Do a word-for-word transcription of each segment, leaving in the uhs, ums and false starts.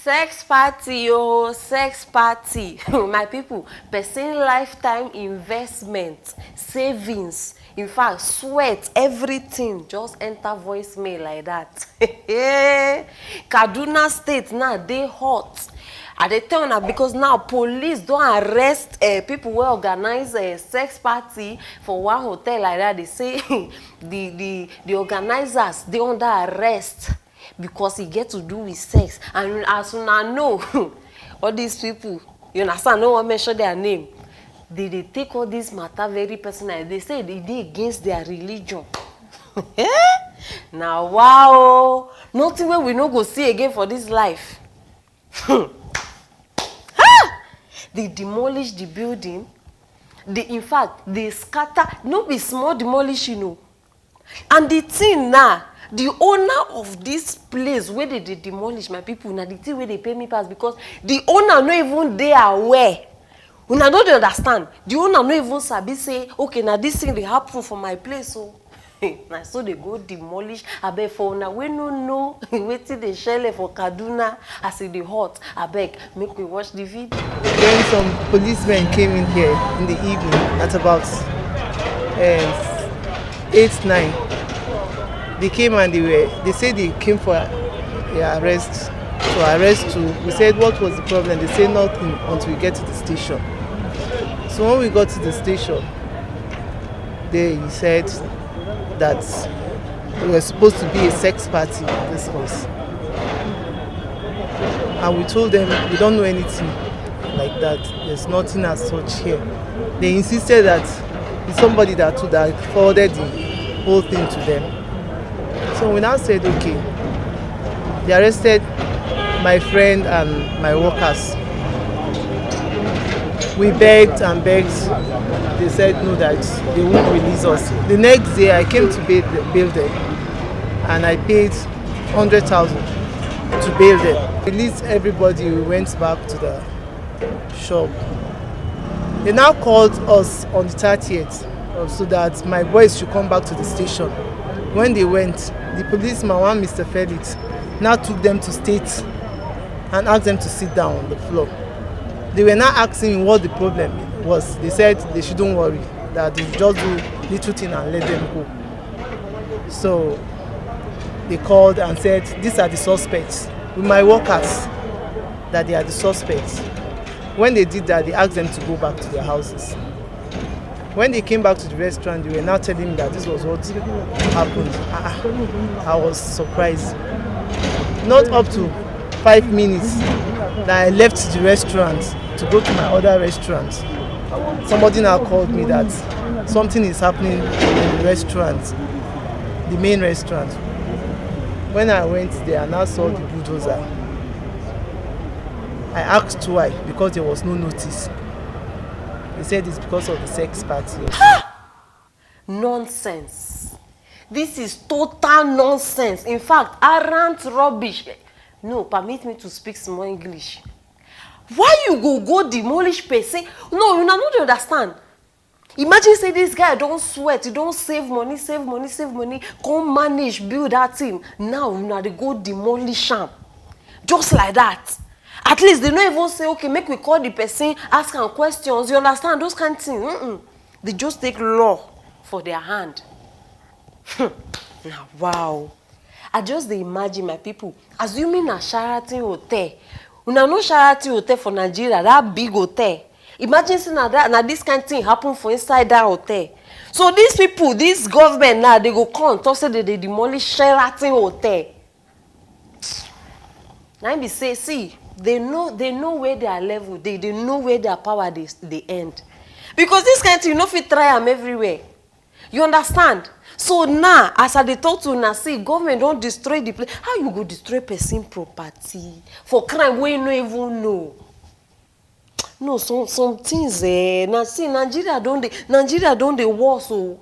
Sex party, oh, sex party. My people, person lifetime investment, savings, in fact, sweat, everything just enter voicemail like that. Kaduna State now dey hot. I dey tell una because now police don arrest uh, people wey organize uh, sex party for one hotel like that. They say the the the organizers dey under arrest because e get to do with sex, and as una know, all these people, you understand, no wan mention their name, they dey take all this matter very personal. They say e dey against their religion. Na wow, nothing wey we no go see again for this life. They demolish the building. They, in fact, they scatter, no be small demolishing o. And the thing now, the owner of this place wey they dey demolish, my people, na the thing wey dey pay me pass, because the owner no even dey aware. Una no dey understand. The owner no even sabi say, okay, na this thing dey happen for my place o. Na so they go demolish. Abeg, for una wey no know wetin dey shele for Kaduna as e dey hot, abeg, make we watch the video. When some policemen came in here in the evening at about um, eight, nine, they came and they were, they said they came for their arrest, to arrest you. We said, "What was the problem?" They said, "Nothing until we get to the station." So when we got to the station, they said that it was supposed to be a sex party in this house. And we told them, "We don't know anything like that. There's nothing as such here." They insisted that it's somebody that, that forwarded the whole thing to them. So we now said, "Okay." They arrested my friend and my workers. We begged and begged. They said no, that they won't release us. The next day, I came to bail, bail them, and I paid hundred thousand to bail them. Released everybody. We went back to the shop. They now called us on the thirtieth, uh, so that my boys should come back to the station. When they went, the policeman, one Mister Felix, now took them to state and asked them to sit down on the floor. They were now asking me what the problem was. They said they shouldn't worry, that they should just do little thing and let them go. So they called and said, "These are the suspects." With my workers, that they are the suspects. When they did that, they asked them to go back to their houses. When they came back to the restaurant, they were now telling me that this was what happened. Ah, ah. I was surprised. Not up to five minutes that I left the restaurant to go to my other restaurant, somebody now called me that something is happening in the restaurant, the main restaurant. When I went there, I now saw the bulldozer. I asked why, because there was no notice. They said it's because of the sex party. Nonsense. This is total nonsense. In fact, arrant rubbish. No, permit me to speak small English. Why you go go demolish person? No, una no dey understand. Imagine say this guy don sweat, he don save money, save money, save money, come manage build that thing. Now una dey go demolish am just like that. At least they no even say, "Okay, make we call the person, ask am questions." You understand, those kind thing. Mm-mm. They just take law for their hand. Na wow. I just dey imagine, my people, assuming na Sheraton Hotel. Una know Sheraton Hotel for Nigeria, that big hotel. Imagine say na that, na this kind thing happen for inside that hotel. So these people, this government now, they go come talk say they dey demolish Sheraton Hotel. Na im be say, see, they know, they know where their level dey, they know where their power dey, dey end. Because this kind thing, you no fit try am everywhere. You understand? So now, as I dey talk to una, see, government don destroy the place. How you go destroy person property for crime wey you no even know? No, some, some things, eh, na, see, Nigeria don dey, Nigeria don dey worse o.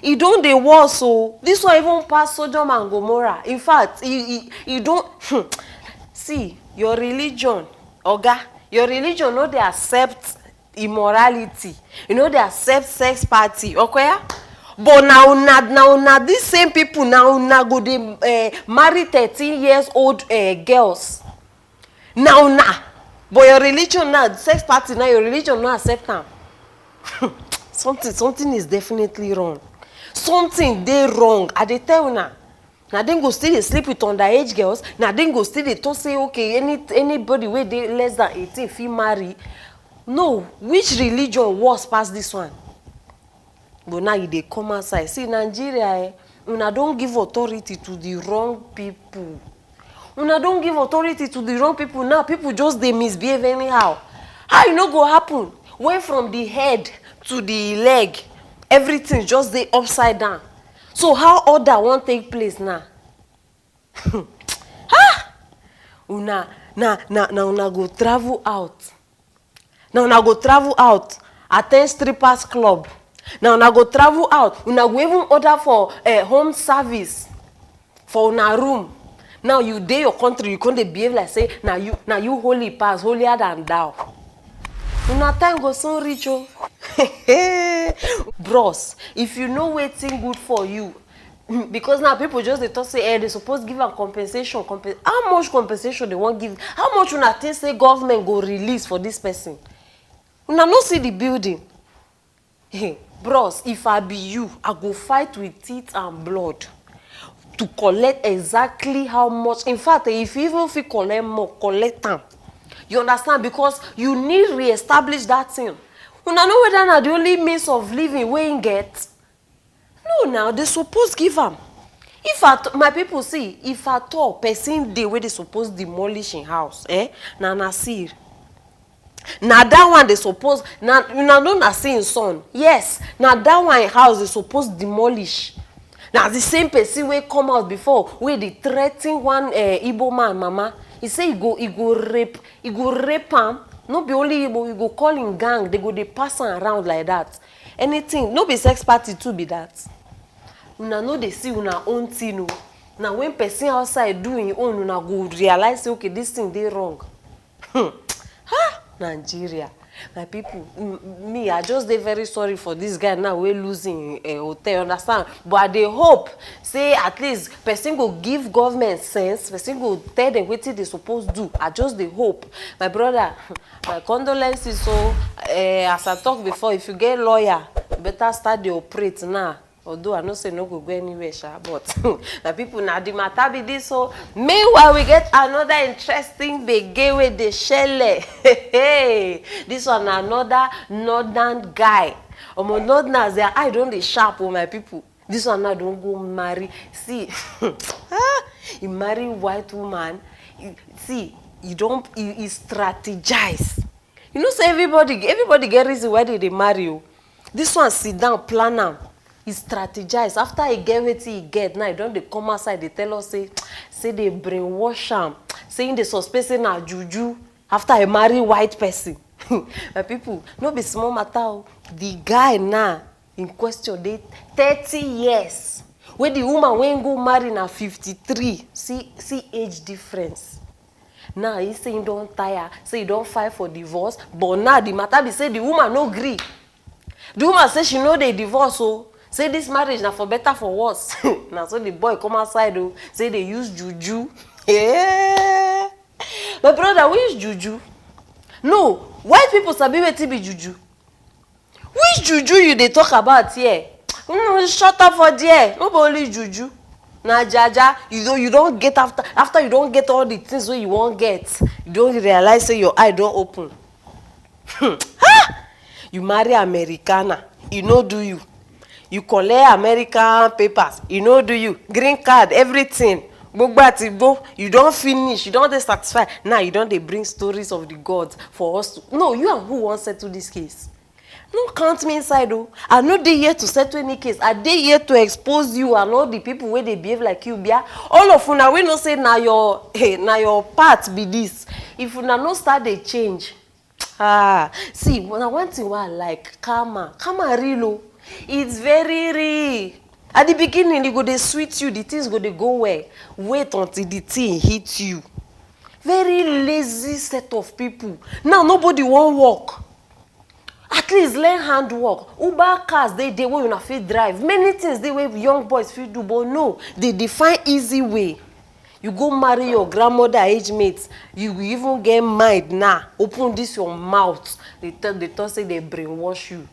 E don dey worse o. This one even pass Sodom and Gomorrah. In fact, e, e, e don, hmm. See, your religion, oga, your religion no dey accept immorality. E no dey accept sex party, okoya? But na una, na una, these same people, na una go dey, eh, marry thirteen years old, eh, girls. Now, now, but your religion now, sex party now, your religion no accept am. Something, something is definitely wrong. Something dey wrong. I dey tell una. Na dem go still dey sleep with underage girls. Na dem go still dey talk say, okay, any anybody wey dey less than eighteen fit marry. No, which religion worse pass this one? But now you dey come outside. See, Nigeria, eh, una don give authority to the wrong people. Una don give authority to the wrong people. Now people just dey misbehave anyhow. How e no go happen when from the head to the leg, everything just dey upside down? So how order wan take place now? Ha! Una, na, na, na una go travel out. Na una go travel out, attend strippers club. Na una go travel out, una go even order for, eh, home service for una room. Now you dey your country, you come dey behave like say na you, na you holy pass, holier than thou. Una time go soon reach o. Bros, if you know wetin good for you, because now people just dey talk say, eh, they suppose give am compensation. Compen How much compensation they wan give? How much una think say government go release for this person? Una no see the building? Hey, bros, if I be you, I go fight with teeth and blood to collect exactly how much. In fact, eh, if you even fit collect more, collect am. You understand? Because you need re-establish that thing. Una know whether na the only means of living wey im get? No, now they suppose give am. If at, my people, see, if at all person dey wey dey suppose demolish im house, eh, na Nasir. Na that one dey suppose, na, una know Nasir im son. Yes, na that one im house dey suppose demolish. Na the same person wey come out before, wey dey threaten one, eh, Igbo man mama. He say he go, he go rape, he go rape am. No be only Igbo, he go call im gang, they go dey pass am around like that. Anything, no be sex party too be that. Una no dey see una own thing o. Na when person outside do im own, una go realize say, okay, this thing dey wrong. Hmm. Ha! Nigeria. My people, m-, me, I just dey very sorry for this guy now wey lose im, eh, hotel, understand? But I dey hope say at least person go give government sense, person go tell them wetin they suppose do. I just dey hope. My brother, my condolences. So, eh, as I talk before, if you get lawyer, you better start dey operate now. Although I know say no go go anywhere, sha, but my people, na the matter be this. So meanwhile, we get another interesting gbege wey dey shele. This one na another northern guy. Omo, northerners, their eye don dey sharp o, my people. This one now don go marry. See, ah, he marry white woman. He, see, he don, he, he strategize. You know say everybody, everybody get reason why they dey marry o. This one sit down, plan am, he strategize. After he get wetin he get, now he don dey come outside dey tell us say, say they brainwash am, say he dey suspect say na juju after he marry white person. My people, no be small matter o. The guy now in question dey thirty years, wey the woman wey go marry na fifty-three. See, see age difference. Now he say he don tire, say he don file for divorce, but now the matter be say the woman no gree. The woman say she no dey divorce o, say this marriage na for better, for worse. Na so the boy come outside o, say they use juju. Yeah. My brother, we use juju. No, white people sabi wetin be juju. Which juju you dey talk about here? Mm, shut up for there. No be only juju. Na jaja. You don, you don get after, after you don get all the things wey you wan get, you don realize say your eye don open. Hmm. Ha! You marry Americana, e no do you. You collect American papers, e no do you. Green card, everything. Gbogbo ati gbo, you don finish, you don dey satisfied. Now you don dey bring stories of the gods for us to, no, you and who wan settle this case? No count me inside o. I no dey here to settle any case. I dey here to expose you and all the people wey dey behave like you, bia. All of una wey know say na your, hey, na your part be this. If una no start dey change, ah, see, na one thing wey I like, karma. Karma real o. It's very real. At the beginning, e go dey sweet you, the things go dey go well. Wait until the thing hit you. Very lazy set of people. Now nobody wan work. At least learn handwork. Uber cars dey there wey una fit drive. Many things dey wey young boys fit do, but no, they dey find easy way. You go marry your grandmother age mate, you go even get mind now, open this your mouth, dey tell dey talk say dey brainwash you.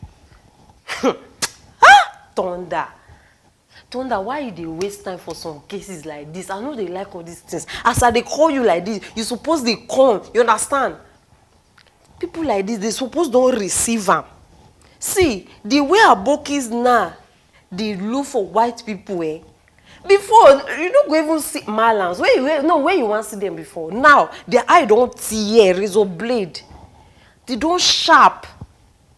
Thunder. Thunder, why you dey waste time for some cases like this? I no dey like all these things. As I dey call you like this, you suppose dey come, you understand? People like this, they suppose don receive am. See the way abokis now dey look for white people, eh? Before, you no go even see malams wey you wey- no, where you wan see them before. Now their eye don tear, razor blade, they don sharp.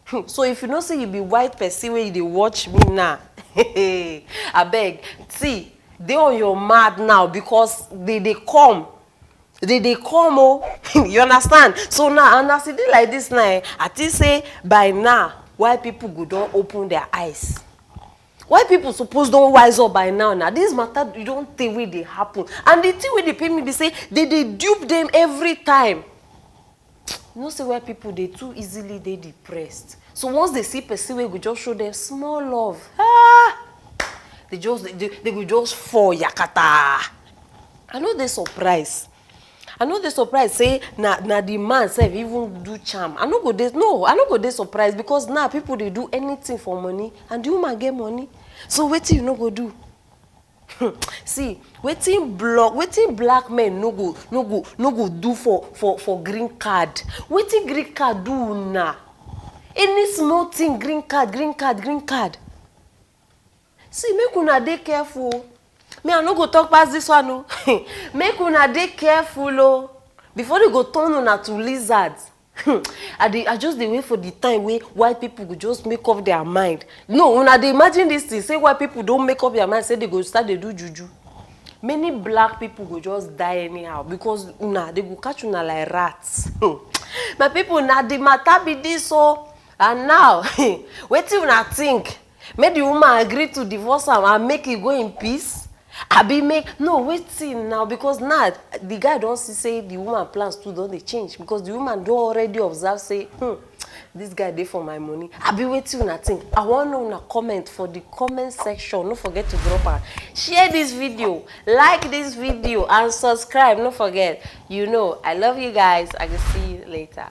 Hmm, so if you know say you be white person wey you dey watch me now, abeg, see, dey on your mad now, because they dey come, they dey come o. You understand? So now, and as e dey like this now, eh, I think say by now, why people go don open their eyes? Why people suppose don wise up by now? Now this matter, you don tey wey dey happen, and the thing wey dey pain me be say they dey dupe them every time. You know say why people dey too easily dey depressed. So once they see person wey go just show them small love, ah, they just they, they go just fall yakata. I no dey surprise. I no dey surprise say na na the man sef even do charm. I no go dey no, I no go dey surprise, because now people dey do anything for money, and the woman get money. So wetin you no go do? See, wetin block, wetin black men no go no go no go do for for for green card? Wetin green card do una? Any small thing, green card, green card, green card. See, make una dey careful. Me, I no go talk pass this one o. Make una dey careful o, before they go turn una to lizards. I dey, I just dey wait for the time wey white people go just make up their mind. No, una dey imagine this thing, say white people don make up their mind say they go start dey do juju. Many black people go just die anyhow, because una, they go catch una like rats. My people, na the matter be this o. And now, wetin una think? Make the woman agree to divorce am and make e go in peace? Abi make, no, wetin now? Because now the guy don see say the woman plans too don dey change, because the woman don already observe say, hmm, this guy dey for my money. Abi wetin una think? I wan know una comment for the comment section. No forget to drop am. Share this video, like this video, and subscribe. No forget. You know, I love you guys. I will see you later.